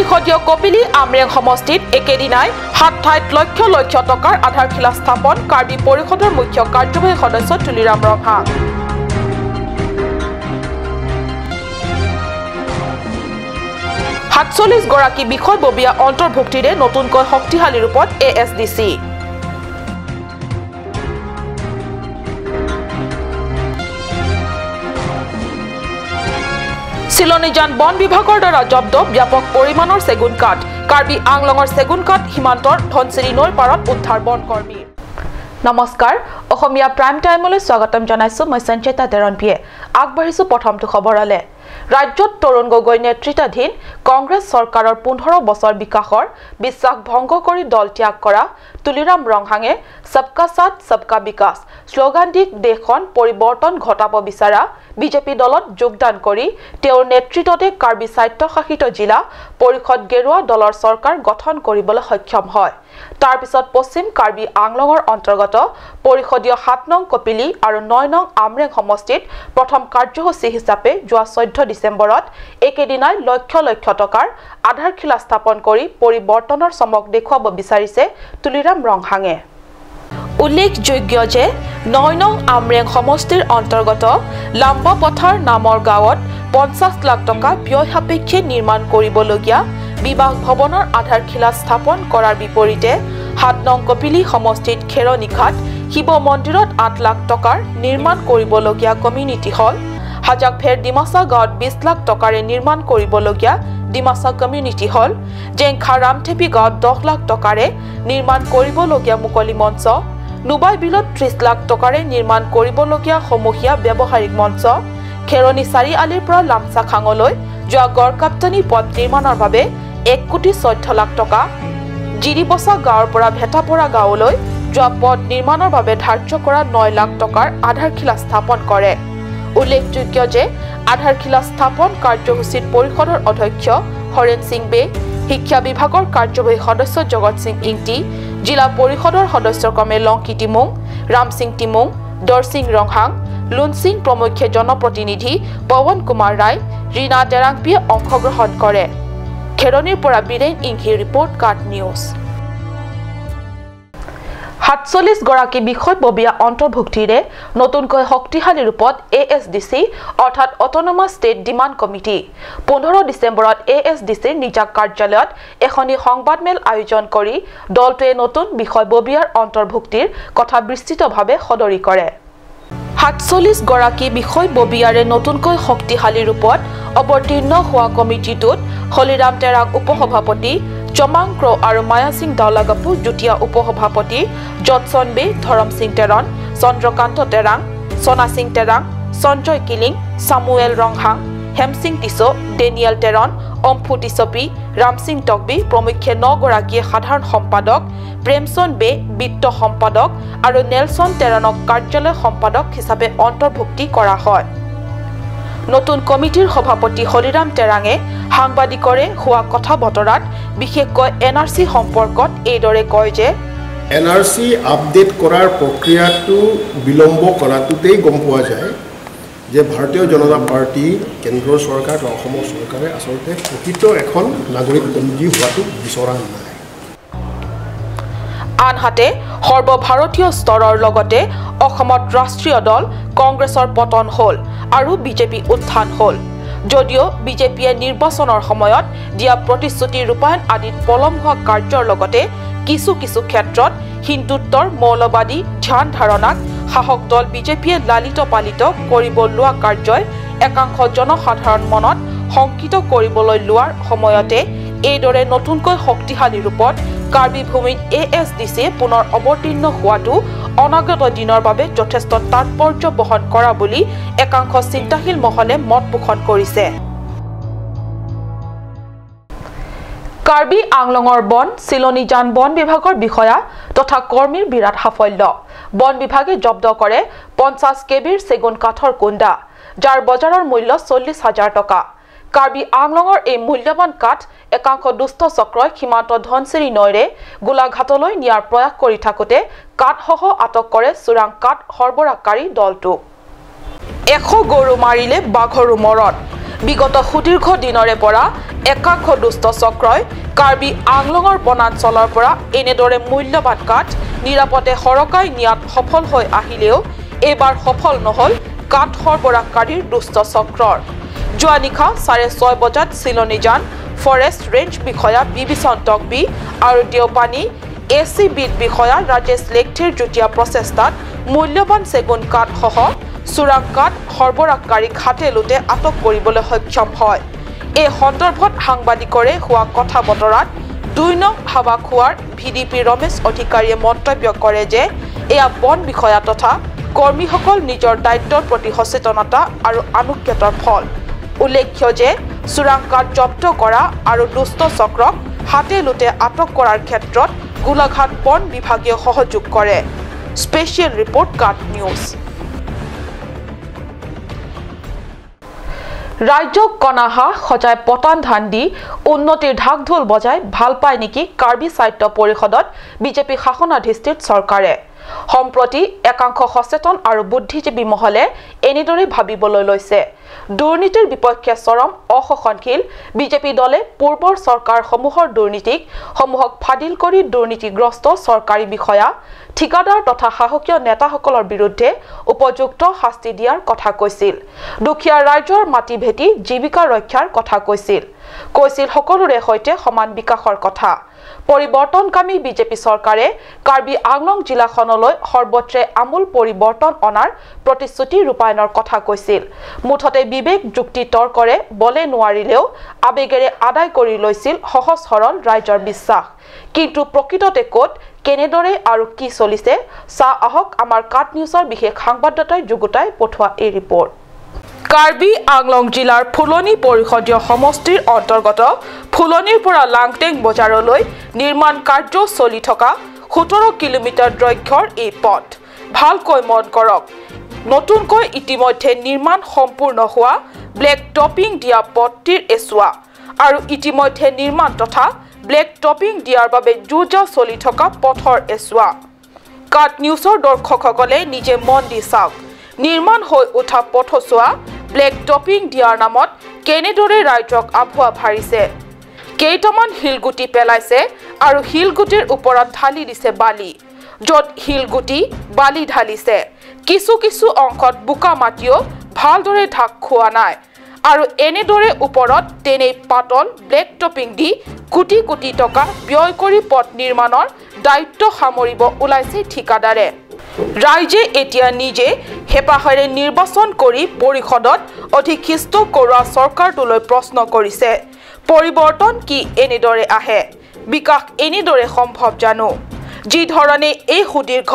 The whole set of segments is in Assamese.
পৰিষদীয় কপিলি আমৰেং সমষ্টিত একেদিনাই 7 ঠাইত লক্ষ লক্ষ টকাৰ আধাৰশিলা স্থাপন কাৰ্বি পৰিষদৰ মুখ্য কাৰ্যবাহী সদস্য তুলিৰাম ৰংহাং। 47 গৰাকী বিষয়ববীয়া অন্তৰ্ভুক্তিৰে নতুনকৈ শক্তিশালী ৰূপত ASDC। Silonijan বন বিভাগৰ দ্বাৰা জব্দ ব্যাপক পৰিমাণৰ চেগুন কাঠ। কাৰ্বি আংলঙৰ চেগুন কাঠ সীমান্তৰ ধনশিৰি নৈৰ পাৰত উদ্ধাৰ বনকৰ্মী। নমস্কাৰ, অসমীয়া প্ৰাইম টাইমলৈ স্বাগতম জনাইছো মই সঞ্চিতা তেৰণপিয়ে। আগবাঢ়িছো প্ৰথমটো খবৰলে। ৰাজ্যত তৰুণ গগৈ নেতৃত্বাধীন কংগ্ৰেছ চৰকাৰৰ 15 বছৰ বিকাশৰ বিশ্বাস ভংগ কৰি দল ত্যাগ কৰা তুলিৰাম ৰংহাঙে সবকা সাথ সবকা বিকাশ শ্লোগান দি দেশখন পৰিৱৰ্তন ঘটাব বিচাৰা বিজেপি দলত যোগদান কৰি তেওঁৰ নেতৃত্বতে কাৰ্বি স্বায়ত্তশাসিত জিলা পৰিষদ গেৰুৱা দলৰ চৰকাৰ গঠন কৰিবলৈ সক্ষম হয়। তাৰ পিছত পশ্চিম কাৰ্বি আংলঙৰ অন্তৰ্গত পৰিষদীয় 7 নং কপিলি আৰু 9 নং আমৰেং সমষ্টিত প্ৰথম কাৰ্যসূচী হিচাপে যোৱা 14 ডিচেম্বৰত একেদিনাই লক্ষ লক্ষ টকাৰ আধাৰশিলা স্থাপন কৰি পৰিৱৰ্তনৰ চমক দেখুৱাব বিচাৰিছে তুলিৰাম ৰংহাঙে। উল্লেখযোগ্য যে 9 নং আমৰেং সমষ্টিৰ অন্তৰ্গত লাম্বাপথাৰ নামৰ গাঁৱত 50 লাখ টকা ব্যয় সাপেক্ষে নিৰ্মাণ কৰিবলগীয়া বিবাহ ভৱনৰ আধাৰশিলা স্থাপন কৰাৰ বিপৰীতে 7 নং কপিলি সমষ্টিত খেৰণিঘাট শিৱ মন্দিৰত 8 লাখ টকাৰ নিৰ্মাণ কৰিবলগীয়া কমিউনিটি হল, হাজাকফেৰ ডিমাচা গাঁৱত 20 লাখ টকাৰে নিৰ্মাণ কৰিবলগীয়া ডিমাচা কমিউনিটি হল, জেংখা ৰামথেপি গাঁৱত 10 লাখ টকাৰে নিৰ্মাণ কৰিবলগীয়া মুকলি মঞ্চ, নুবাই বিলত 30 লাখ টকাৰে নিৰ্মাণ কৰিবলগীয়া সমূহীয়া ব্যৱহাৰিক মঞ্চ, খেৰণি চাৰিআলিৰ পৰা লামচাখাঙলৈ যোৱা গড়কাপ্তানি পথ নিৰ্মাণৰ বাবে 1 কোটি 14 লাখ টকা, জিৰিবচা গাঁৱৰ পৰা ভেটাপৰা গাঁৱলৈ যোৱা পথ নিৰ্মাণৰ বাবে ধাৰ্য কৰা 9 লাখ টকাৰ আধাৰশিলা স্থাপন কৰে। উল্লেখযোগ্য যে আধাৰশিলা স্থাপন কাৰ্যসূচীত পৰিষদৰ অধ্যক্ষ হৰেণ সিং বে, শিক্ষা বিভাগৰ কাৰ্যবাহী সদস্য জগত সিং ইংটি, জিলা পৰিষদৰ সদস্য ক্ৰমে লংকি টিমুং, ৰামসিং টিমুং, দৰসিং ৰংহাং, লুনসিং প্ৰমুখ্যে জনপ্ৰতিনিধি পৱন কুমাৰ ৰায়, ৰীণা তেৰাংপিয়ে অংশগ্ৰহণ কৰে। খেৰণিৰ পৰা বীৰেণ ইংহিৰ ৰিপৰ্ট, কাট নিউজ। 47 গৰাকী বিষয়ববীয়া অন্তৰ্ভুক্তিৰে নতুনকৈ শক্তিশালী ৰূপত ASDC অৰ্থাৎ অট'নমাছ ষ্টেট ডিমাণ্ড কমিটি 15 ডিচেম্বৰত ASDCৰ নিজা কাৰ্যালয়ত এখনি সংবাদমেল আয়োজন কৰি দলটোৱে নতুন বিষয়ববীয়াৰ অন্তৰ্ভুক্তিৰ কথা বিস্তৃতভাৱে সদৰি কৰে। 47 গৰাকী বিষয়ববীয়াৰে নতুনকৈ শক্তিশালী ৰূপত অৱতীৰ্ণ হোৱা কমিটিটোত হলিৰাম তেৰাং উপসভাপতি, চমাং ক্ৰ আৰু মায়াসিং দাওলাগাপু যুটীয়া উপসভাপতি, জটছন বে, ধৰম সিং তেৰণ, চন্দ্ৰকান্ত তেৰাং, সোনা Singh Terang, Sanjay killing, চামুৱেল Ronghang, Hemsing tissue, Daniel Teron, অম্ফু টিছপি, Ram Singh Tokbi প্ৰমুখ্যে 9 গৰাকীয়ে সাধাৰণ সম্পাদক, প্ৰেমচন বে বিত্ত সম্পাদক আৰু নেলছন তেৰণক কাৰ্যালয় সম্পাদক হিচাপে অন্তৰ্ভুক্তি কৰা হয়। নতুন কমিটিৰ সভাপতি হলিৰাম তেৰাঙে সাংবাদিকৰে হোৱা কথা বতৰাত বিশেষকৈ NRC সম্পৰ্কত এইদৰে কয় যে NRC update কৰাৰ প্ৰক্ৰিয়াটো বিলম্ব কৰাটোতেই গম পোৱা যায় যে ভাৰতীয় জনতা পাৰ্টি, কেন্দ্ৰ চৰকাৰ আৰু অসম চৰকাৰে আচলতে প্ৰকৃত এখন নাগৰিক পঞ্জী হোৱাটো বিচৰা নাই। আনহাতে সৰ্বভাৰতীয় স্তৰৰ লগতে অসমত ৰাষ্ট্ৰীয় দল কংগ্ৰেছৰ পতন হ'ল আৰু বিজেপি উত্থান হ'ল যদিও বিজেপিয়ে নিৰ্বাচনৰ সময়ত দিয়া প্ৰতিশ্ৰুতি ৰূপায়ণ আদিত পলম হোৱা কাৰ্যৰ লগতে কিছু কিছু ক্ষেত্ৰত হিন্দুত্বৰ মৌলবাদী ধ্যান ধাৰণাক শাসক দল বিজেপিয়ে লালিত পালিত কৰিব লোৱা কাৰ্যই একাংশ জনসাধাৰণ মনত শংকিত কৰিবলৈ লোৱাৰ সময়তে এইদৰে নতুনকৈ শক্তিশালী ৰূপত কাৰ্বি ভূমিত ASDC পুনৰ অৱতীৰ্ণ হোৱাটো অনাগত দিনৰ বাবে যথেষ্ট তাৎপৰ্য বহন কৰা বুলি একাংশ চিন্তাশীল মহলে মত পোষণ কৰিছে। কাৰ্বি আংলঙৰ বন চিলনীজান বন বিভাগৰ বিষয়া তথা কৰ্মীৰ বিৰাট সাফল্য। বন বিভাগে জব্দ কৰে 50 কেবিৰ চেগুন কাঠৰ কুন্দা, যাৰ বজাৰৰ মূল্য 40,000 টকা। কাৰ্বি আংলঙৰ এই মূল্যৱান কাঠ একাংশ দুষ্ট চক্ৰই সীমান্ত ধনশিৰি নৈৰে গোলাঘাটলৈ নিয়াৰ প্ৰয়াস কৰি থাকোঁতে কাঠসহ আটক কৰে চোৰাং কাঠ সৰবৰাহকাৰী দলটোক। 100 গৰু মাৰিলে বাঘৰো মৰণ। বিগত সুদীৰ্ঘ দিনৰে পৰা একাংশ দুষ্ট চক্ৰই কাৰ্বি আংলঙৰ বনাঞ্চলৰ পৰা এনেদৰে মূল্যৱান কাঠ নিৰাপদে সৰকাই নিয়াত সফল হৈ আহিলেও এইবাৰ সফল নহল কাঠ সৰবৰাহকাৰীৰ দুষ্ট চক্ৰৰ। যোৱা নিশা 6:30 বজাত চিলনীজান ফৰেষ্ট ৰেঞ্জ বিষয়া বিভীষণ টকবি আৰু দেওপানী এ চি বিট বিষয়া ৰাজেশ লেকথিৰ যুটীয়া প্ৰচেষ্টাত মূল্যৱান চেগুন কাঠসহ চোৰাং কাঠ সৰবৰাহকাৰীক হাতে লোতে আটক কৰিবলৈ সক্ষম হয়। এই সন্দৰ্ভত সাংবাদিকৰে হোৱা কথা বতৰাত 2 নং হাৱাখোৱাৰ ভি ডি পি ৰমেশ অধিকাৰীয়ে মন্তব্য কৰে যে এয়া বন বিষয়া তথা কৰ্মীসকল নিজৰ দায়িত্বৰ প্ৰতি সচেতনতা আৰু আনুগত্যৰ ফল। উল্লেখ্য যে চোৰাং কাঠ জব্দ কৰা আৰু দুষ্ট চক্ৰক হাতে লোতে আটক কৰাৰ ক্ষেত্ৰত গোলাঘাট বন বিভাগীয় সহযোগ কৰে। স্পেচিয়েল ৰিপৰ্ট, কাট নিউজ। ৰাজ্যক কণাহা সজাই পতান ধান দি উন্নতিৰ ঢাক ঢোল বজাই ভাল পায় নেকি কাৰ্বি সাহিত্য পৰিষদত বিজেপি শাসনাধিষ্ঠিত চৰকাৰে? সম্প্ৰতি একাংশ সচেতন আৰু বুদ্ধিজীৱী মহলে এনেদৰে ভাবিবলৈ লৈছে। দুৰ্নীতিৰ বিপক্ষে চৰম অসহনশীল বিজেপি দলে পূৰ্বৰ চৰকাৰসমূহৰ দুৰ্নীতিক সমূহক ফাদিল কৰি দুৰ্নীতিগ্ৰস্ত চৰকাৰী বিষয়া, ঠিকাদাৰ তথা শাসকীয় নেতাসকলৰ বিৰুদ্ধে উপযুক্ত শাস্তি দিয়াৰ কথা কৈছিল। দুখীয়া ৰাইজৰ মাটি ভেটি জীৱিকা ৰক্ষাৰ কথা কৈছিল। কৈছিল সকলোৰে সৈতে সমান বিকাশৰ কথা। পৰিৱৰ্তনকামী বিজেপি চৰকাৰে কাৰ্বি আংলং জিলাখনলৈ সৰ্বত্ৰে আমূল পৰিৱৰ্তন অনাৰ প্ৰতিশ্ৰুতি ৰূপায়ণৰ কথা কৈছিল। মুঠতে বিবেক যুক্তি তৰ্কৰে বলে নোৱাৰিলেও আৱেগেৰে আদায় কৰি লৈছিল সহজ সৰল ৰাইজৰ বিশ্বাস। কিন্তু প্ৰকৃততে ক'ত কেনেদৰে আৰু কি চলিছে চাহ আহক আমাৰ কাট নিউজৰ বিশেষ সাংবাদদাতাই যুগুতাই পঠোৱা এই ৰিপৰ্ট। কাৰ্বি আংলং জিলাৰ ফুলনি পৰিষদীয় সমষ্টিৰ অন্তৰ্গত ফুলনিৰ পৰা লাংটেং বজাৰলৈ নিৰ্মাণ কাৰ্য চলি থকা 17 কিলোমিটাৰ দৈৰ্ঘ্যৰ এই পথ। ভালকৈ মন কৰক, নতুনকৈ ইতিমধ্যে নিৰ্মাণ সম্পূৰ্ণ হোৱা ব্লেক টপিং দিয়া পথটিৰ এচোৱা আৰু ইতিমধ্যে নিৰ্মাণ তথা ব্লেক টপিং দিয়াৰ বাবে যুঁজা চলি থকা পথৰ এচোৱা। কাট নিউজৰ দৰ্শকসকলে নিজে মন দি চাওক, নিৰ্মাণ হৈ উঠা পথছোৱা ব্লেক টপিং দিয়াৰ নামত কেনেদৰে ৰাইজক আভুৱা ভাৰিছে। কেইটামান শিলগুটি পেলাইছে আৰু শিলগুটিৰ ওপৰত ঢালি দিছে বালি, য'ত শিলগুটি বালি ঢালিছে। কিছু কিছু অংশত বোকা মাটিও ভালদৰে ঢাক খোৱা নাই আৰু এনেদৰে ওপৰত তেনেই পাতল ব্লেক টপিং দি কোটি কোটি টকা ব্যয় কৰি পথ নিৰ্মাণৰ দায়িত্ব সামৰিব ওলাইছে ঠিকাদাৰে। ৰাইজে এতিয়া নিজে হেঁপাহেৰে নিৰ্বাচন কৰি পৰিষদত অধিশিষ্ট কৰোৱা চৰকাৰটোলৈ প্ৰশ্ন কৰিছে, পৰিৱৰ্তন কি এনেদৰে আহে? বিকাশ এনেদৰে সম্ভৱ জানো? যি ধৰণে এই সুদীৰ্ঘ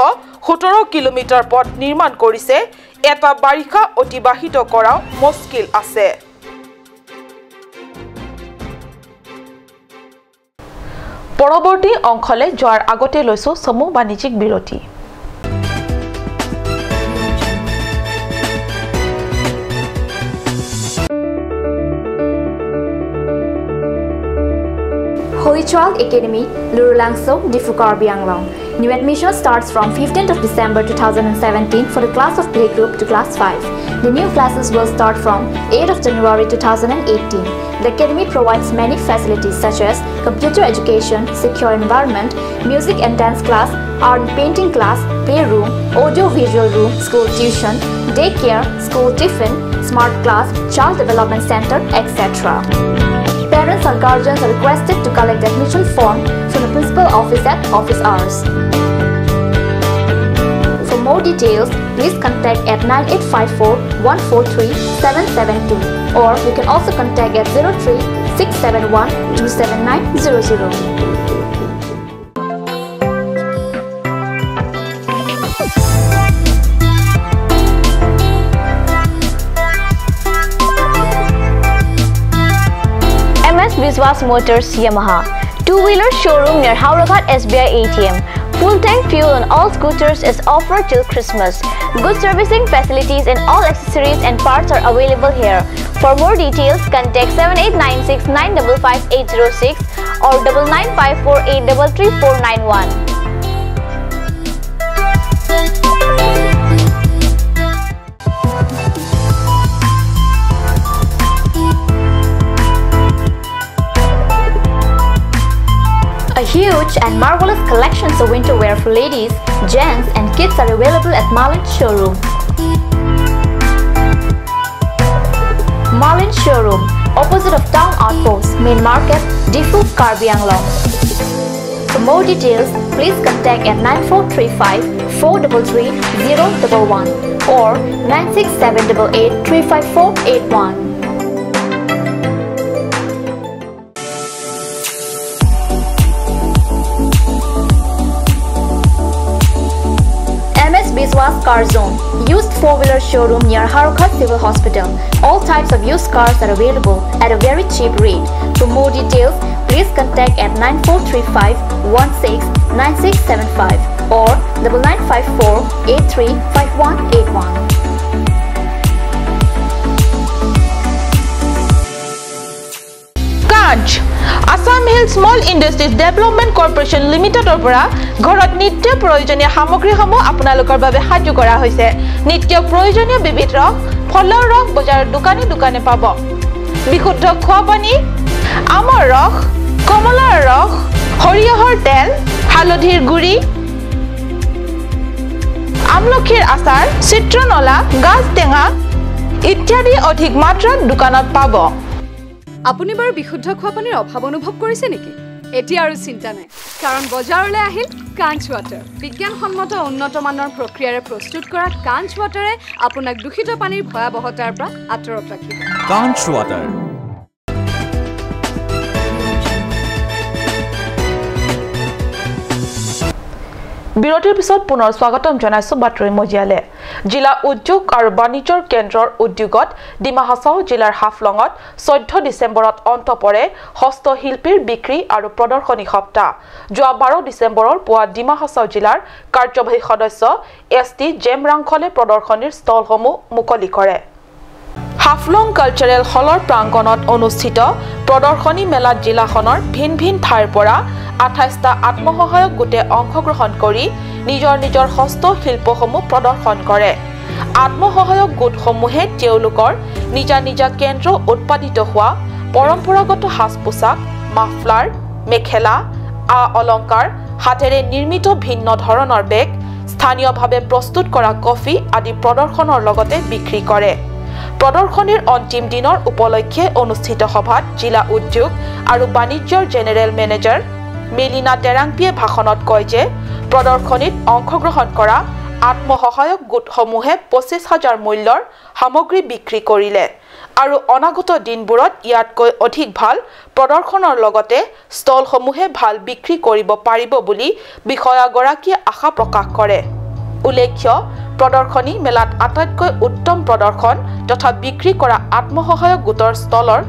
17 কিলোমিটাৰ পথ নিৰ্মাণ কৰিছে, এটা বাৰিষা অতিবাহিত কৰাও মুস্কিল আছে। পৰৱৰ্তী অংশলৈ যোৱাৰ আগতে লৈছো চমু বাণিজ্যিক বিৰতি। Holy Child Academy, Lurulangso, Diphu Karbi Anglong. New admission starts from 15th of December 2017 for the class of playgroup to class 5. The new classes will start from 8th of January 2018. The academy provides many facilities such as computer education, secure environment, music and dance class, art and painting class, playroom, audio-visual room, school tuition, daycare, school tiffin, smart class, child development center, etc. Parents or guardians are requested to collect the admission form from the principal office at office hours. For more details, please contact at 9854 143 772 or you can also contact at 03 671 27900. Biswas Motors Yamaha, two-wheeler showroom near Howraghat SBI ATM. Full tank fuel on all scooters is offered till Christmas. Good servicing facilities and all accessories and parts are available here. For more details, contact 7896 955 806 or 9954 833 491. huge and marvelous collections of winter wear for ladies, gents and kids are available at Marlin Showroom. Marlin Showroom, opposite of Town Outpost, Main Market, Diphu, Karbi Anglong. For more details, please contact at 9435 433 011 or 96788 35481. MS Biswas Car Zone, used four-wheeler showroom near Harokhat Civil Hospital. All types of used cars are available at a very cheap rate. For more details, please contact at 9435 16 9675 or 9954 835181. Kanch Assam Hill Small Industries Development Corporation লিমিটেডৰ পৰা ঘৰত নিত্য প্ৰয়োজনীয় সামগ্ৰীসমূহ আপোনালোকৰ বাবে সাজু কৰা হৈছে। নিত্য প্ৰয়োজনীয় বিবিধ ৰস, ফলৰ ৰস বজাৰৰ দোকানে দোকানে পাব। বিশুদ্ধ খোৱা পানী, আমৰ ৰস, কমলাৰ ৰস, সৰিয়হৰ তেল, হালধিৰ গুড়ি, আমলখিৰ আচাৰ, চিত্ৰনলা, গাজ টেঙা ইত্যাদি অধিক মাত্ৰাত দোকানত পাব। আপুনি বাৰু বিশুদ্ধ খোৱা পানীৰ অভাৱ অনুভৱ কৰিছে নেকি? এতিয়া আৰু চিন্তা নাই, কাৰণ বজাৰলৈ আহিল কাঞ্চ ৱাটাৰ। বিজ্ঞানসন্মত উন্নত মানৰ প্ৰক্ৰিয়াৰে প্ৰস্তুত কৰা কাঞ্চ ৱাটাৰে আপোনাক দূষিত পানীৰ ভয়াৱহতাৰ পৰা আঁতৰত ৰাখিব। কাঞ্চ ৱাটাৰ। বিৰতিৰ পিছত পুনৰ স্বাগতম জনাইছো বাতৰি মজিয়ালে। জিলা উদ্যোগ আৰু বাণিজ্যৰ কেন্দ্ৰৰ উদ্যোগত ডিমা হাছাও জিলাৰ হাফলঙত 14 ডিচেম্বৰত অন্ত পৰে হস্তশিল্পীৰ বিক্ৰী আৰু প্ৰদৰ্শনী সপ্তাহ। যোৱা 12 ডিচেম্বৰৰ পুৱা ডিমা হাছাও জিলাৰ কাৰ্যবাহী সদস্য এছ টি জেমৰাংখলে প্ৰদৰ্শনীৰ ষ্টলসমূহ মুকলি কৰে। হাফলং কালচাৰেল হলৰ প্ৰাংগণত অনুষ্ঠিত প্ৰদৰ্শনী মেলাত জিলাখনৰ ভিন ভিন ঠাইৰ পৰা 28টা আত্মসহায়ক গোটে অংশগ্ৰহণ কৰি নিজৰ নিজৰ হস্তশিল্পসমূহ প্ৰদৰ্শন কৰে। আত্মসহায়ক গোটসমূহে তেওঁলোকৰ নিজা নিজা কেন্দ্ৰ উৎপাদিত হোৱা পৰম্পৰাগত সাজ পোছাক, মাফলাৰ, মেখেলা, আ অলংকাৰ, হাতেৰে নিৰ্মিত ভিন্ন ধৰণৰ বেগ, স্থানীয়ভাৱে প্ৰস্তুত কৰা কফি আদি প্ৰদৰ্শনৰ লগতে বিক্ৰী কৰে। প্ৰদৰ্শনীৰ অন্তিম দিনৰ উপলক্ষে অনুষ্ঠিত সভাত জিলা উদ্যোগ আৰু বাণিজ্যৰ জেনেৰেল মেনেজাৰ মেলিনা টেৰাংপিয়ে ভাষণত কয় যে প্ৰদৰ্শনীত অংশগ্ৰহণ কৰা আত্মসহায়ক গোটসমূহে 25,000 মূল্যৰ সামগ্ৰী বিক্ৰী কৰিলে আৰু অনাগত দিনবোৰত ইয়াতকৈ অধিক ভাল প্ৰদৰ্শনৰ লগতে ষ্টলসমূহে ভাল বিক্ৰী কৰিব পাৰিব বুলি বিষয়াগৰাকীয়ে আশা প্ৰকাশ কৰে। উল্লেখ্য, প্ৰদৰ্শনী মেলাত আটাইতকৈ উত্তম প্ৰদৰ্শন তথা বিক্ৰী কৰা আত্মসহায়ক গোটৰ ষ্টলৰ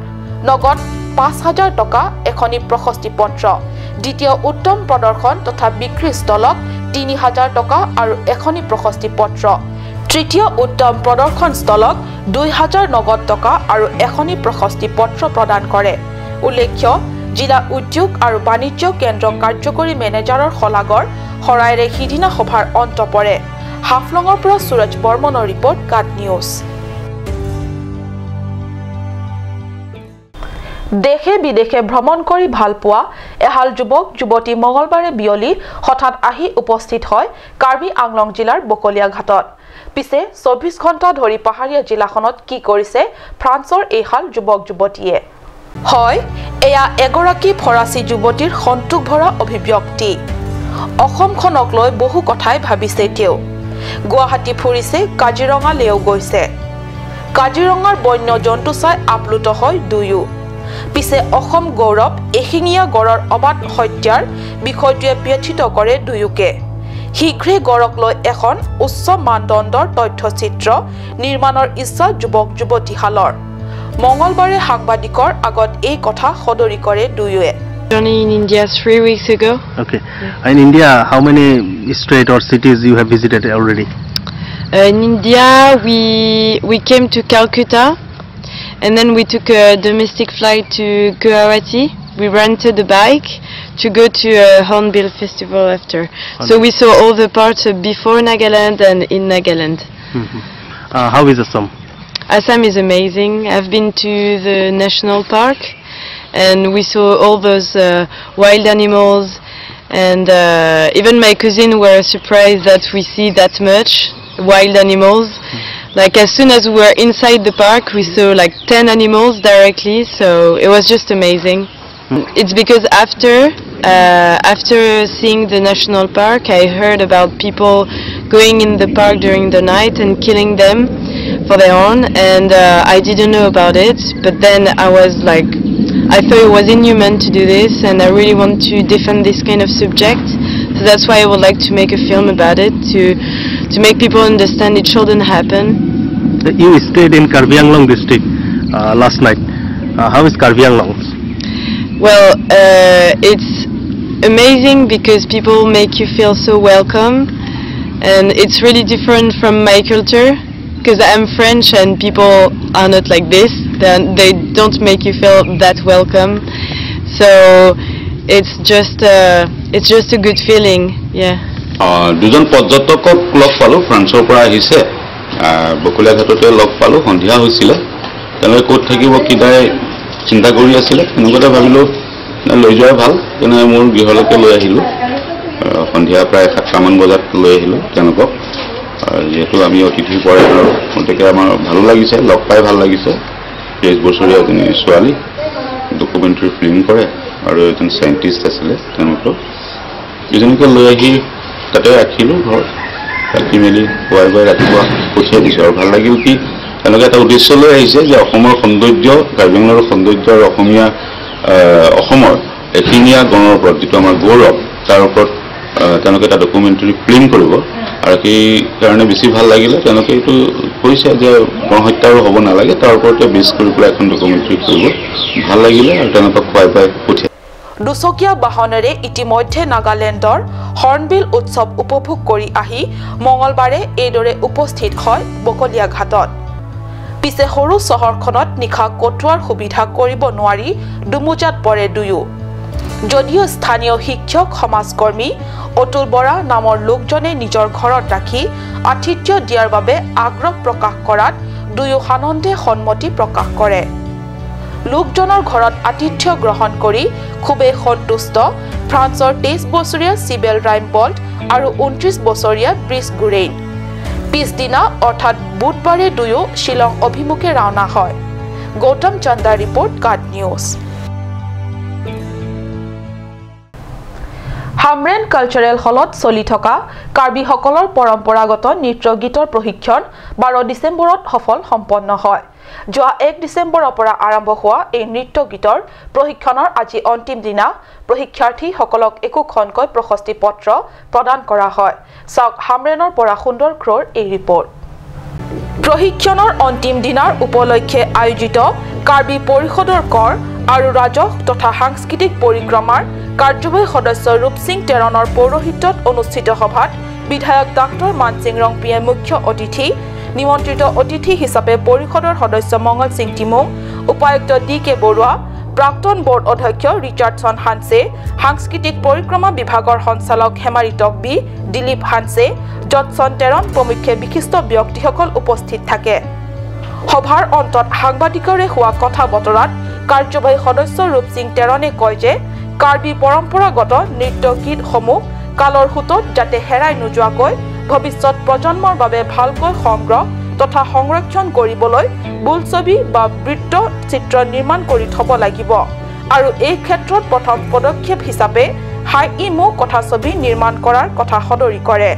নগদ 5,000 টকা, এখনি প্ৰশস্তি পত্ৰ, দ্বিতীয় উত্তম প্ৰদৰ্শন তথা বিক্ৰী ষ্টলক 3,000 টকা আৰু এখনি প্ৰশস্তি পত্ৰ, তৃতীয় উত্তম প্ৰদৰ্শন স্থলক 2,000 নগদ টকা আৰু এখনি প্ৰশস্তি পত্ৰ প্ৰদান কৰে। উল্লেখ্য, জিলা উদ্যোগ আৰু বাণিজ্য কেন্দ্ৰ কাৰ্যকৰী মেনেজাৰৰ শলাগৰ শৰাইৰে সিদিনা সভাৰ অন্ত পৰে। হাফলঙৰ পৰা সুৰজ বৰ্মনৰ ৰিপৰ্ট, কাট নিউজ। দেশে বিদেশে ভ্ৰমণ কৰি ভাল পোৱা এহাল যুৱক যুৱতী মঙলবাৰে বিয়লি হঠাৎ আহি উপস্থিত হয় কাৰ্বি আংলং জিলাৰ বকলীয়া ঘাটত। পিছে 24 ঘণ্টা ধৰি পাহাৰীয়া জিলাখনত কি কৰিছে ফ্ৰান্সৰ এইহাল যুৱক যুৱতীয়ে? হয়, এয়া এগৰাকী ফৰাচী যুৱতীৰ সন্তোষ ভৰা অভিব্যক্তি। অসমখনক লৈ বহু কথাই ভাবিছে তেওঁ। গুৱাহাটী ফুৰিছে, কাজিৰঙালৈও গৈছে। কাজিৰঙাৰ বন্য জন্তু চাই আপ্লুত হয় দুয়ো। পিছে অসম গৌৰৱ এশিঙীয়া গড়ৰ অবাধ হত্যাৰ বিষয়টোৱে ব্যথিত কৰে দুয়োকে। শীঘ্ৰে গড়ক লৈ এখন উচ্চ মানদণ্ডৰ তথ্যচিত্ৰ নিৰ্মাণৰ ইচ্ছা যুৱক যুৱতীহালৰ। মঙলবাৰে সাংবাদিকৰ আগত এই কথা সদৰি কৰে দুয়োৱে। Journey in India 3 weeks ago. Okay. In India, how many states or cities you have visited already? In India, we came to Calcutta, and then we took a domestic flight to Guwahati. We rented a bike to go to a Hornbill festival after. So we saw all the parts before Nagaland and in Nagaland. Mm-hmm. How is Assam? Assam is amazing. I've been to the national park and we saw all those wild animals, And even my cousin were surprised that we see that much wild animals. Like as soon as we were inside the park, we saw like 10 animals directly, so it was just amazing. It's because after seeing the national park, I heard about people going in the park during the night and killing them for their own, and I didn't know about it, but then I was like, I thought it was inhuman to do this, and I really want to defend this kind of subject, so that's why I would like to make a film about it, to make people understand it shouldn't happen. You stayed in Karbi Anglong district last night. How is Karbi Anglong? Well, it's amazing because people make you feel so welcome, and it's really different from my culture, because I'm French and people are not like this. They don't make you feel that welcome, so it's just a good feeling. Yeah. দুজন পৰ্যটকক লগ পালোঁ, ফ্ৰান্সৰ পৰা আহিছে, বকুলীয়া ঘাটতে লগ পালোঁ। সন্ধিয়া হৈছিলে, তেওঁলোকে ক'ত থাকিব কি নাই চিন্তা কৰি আছিলে। তেনেকুৱাতে ভাবিলোঁ লৈ যোৱাই ভাল, তেনে মোৰ গৃহলৈকে লৈ আহিলোঁ। সন্ধিয়া প্ৰায় 7টামান বজাত লৈ আহিলোঁ তেওঁলোকক। যিহেতু আমি অতিথি পৰায়ণ আৰু গতিকে আমাৰ ভালো লাগিছে, লগ পাই ভাল লাগিছে। 23 বছৰীয়া এজনী ছোৱালী ডকুমেণ্টাৰী ফিল্ম কৰে আৰু এজন চাইণ্টিষ্ট আছিলে, তেওঁলোকক দুজনীকে লৈ আহি তাতে ৰাখিলোঁ ঘৰত, ৰাখি মেলি খুৱাই বুৱাই ৰাতিপুৱা পঠিয়াই দিছোঁ। আৰু ভাল লাগিল কি তেওঁলোকে এটা উদ্দেশ্য লৈ আহিছে যে অসমৰ সৌন্দৰ্য, কাৰ্বি আংলঙৰ সৌন্দৰ্য আৰু অসমীয়া অসমৰ এশিঙীয়া গঁড়ৰ ওপৰত যিটো আমাৰ গৌৰৱ, তাৰ ওপৰত তেওঁলোকে এটা ডকুমেণ্টাৰী ফিল্ম কৰিব, আৰু সেইকাৰণে বেছি ভাল লাগিলে। তেওঁলোকে এইটো কৈছে যে গঁড় হত্যা আৰু হ'ব নালাগে, তাৰ ওপৰতে বেছ কৰি পেলাই এখন ডকুমেণ্টাৰী কৰিব। ভাল লাগিলে আৰু তেওঁলোকক খুৱাই পাই পঠিয়াই। দুচকীয়া বাহনেৰে ইতিমধ্যে নাগালেণ্ডৰ হৰ্ণবিল উৎসৱ উপভোগ কৰি আহি মঙলবাৰে এইদৰে উপস্থিত হয় বকলীয়া ঘাটত। পিছে সৰু চহৰখনত নিশা কটোৱাৰ সুবিধা কৰিব নোৱাৰি দুমোজাত পৰে দুয়ো। যদিও স্থানীয় শিক্ষক সমাজকৰ্মী অতুল বৰা নামৰ লোকজনে নিজৰ ঘৰত ৰাখি আতিথ্য দিয়াৰ বাবে আগ্ৰহ প্ৰকাশ কৰাত দুয়ো সানন্দে সন্মতি প্ৰকাশ কৰে। লোকজনৰ ঘৰত আতিথ্য গ্ৰহণ কৰি খুবেই সন্তুষ্ট ফ্ৰান্সৰ 23 বছৰীয়া চিবেল ৰাইমবল্ট আৰু 29 বছৰীয়া ব্ৰিছ গুৰেইন। পিছদিনা অৰ্থাৎ বুধবাৰে দুয়ো শ্বিলং অভিমুখে ৰাওনা হয়। গৌতম চন্দাৰ ৰিপৰ্ট, কাট নিউজ। হামৰেন কালচাৰেল হলত চলি থকা কাৰ্বিসকলৰ পৰম্পৰাগত নৃত্য গীতৰ প্ৰশিক্ষণ 12 ডিচেম্বৰত সফল সম্পন্ন হয়। যোৱা 1 ডিচেম্বৰৰ পৰা আৰম্ভ হোৱা এই নৃত্য গীতৰ প্ৰশিক্ষণৰ আজি অন্তিম দিনা প্ৰশিক্ষাৰ্থীসকলক একোখনকৈ প্ৰশস্তি পত্ৰ প্ৰদান কৰা হয়। চাওক হামৰেনৰ পৰা সুন্দৰ ক্ৰৰ এই ৰিপৰ্ট। প্ৰশিক্ষণৰ অন্তিম দিনাৰ উপলক্ষে আয়োজিত কাৰ্বি পৰিষদৰ কৰ আৰু ৰাজহ তথা সাংস্কৃতিক পৰিক্ৰমাৰ কাৰ্যবাহী সদস্য ৰূপসিং টেৰণৰ পৌৰোহিত্যত অনুষ্ঠিত সভাত বিধায়ক ডাক্তৰ মানসিং ৰংপিয়ে মুখ্য অতিথি, নিমন্ত্ৰিত অতিথি হিচাপে পৰিষদৰ সদস্য মংগল সিং টিমুং, উপায়ুক্ত ডি কে বৰুৱা, প্ৰাক্তন বৰ্ড অধ্যক্ষ ৰিচাৰ্ডছন হানছে, সাংস্কৃতিক পৰিক্ৰমা বিভাগৰ সঞ্চালক হেমাৰী টকবি, দিলীপ হানছে, জটছন টেৰণ প্ৰমুখ্যে বিশিষ্ট ব্যক্তিসকল উপস্থিত থাকে। সভাৰ অন্তত সাংবাদিকৰে হোৱা কথা বতৰাত কাৰ্যবাহী সদস্য ৰূপসিং টেৰণে কয় যে কাৰ্বি পৰম্পৰাগত নৃত্য গীতসমূহ কালৰ সোঁতত যাতে হেৰাই নোযোৱাকৈ ভৱিষ্যত প্ৰজন্মৰ বাবে ভালকৈ সংগ্ৰহ তথা সংৰক্ষণ কৰিবলৈ বোলছবি বা বৃত্ত চিত্ৰ নিৰ্মাণ কৰি থ'ব লাগিব আৰু এই ক্ষেত্ৰত প্ৰথম পদক্ষেপ হিচাপে হাই ইমো কথাছবি নিৰ্মাণ কৰাৰ কথা সদৰি কৰে।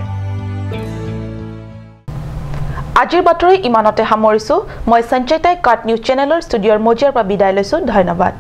আজিৰ বাতৰি ইমানতে সামৰিছো। মই সঞ্চয়তাই কাট নিউজ চেনেলৰ ষ্টুডিঅ'ৰ মজিয়াৰ পৰা বিদায় লৈছো। ধন্যবাদ।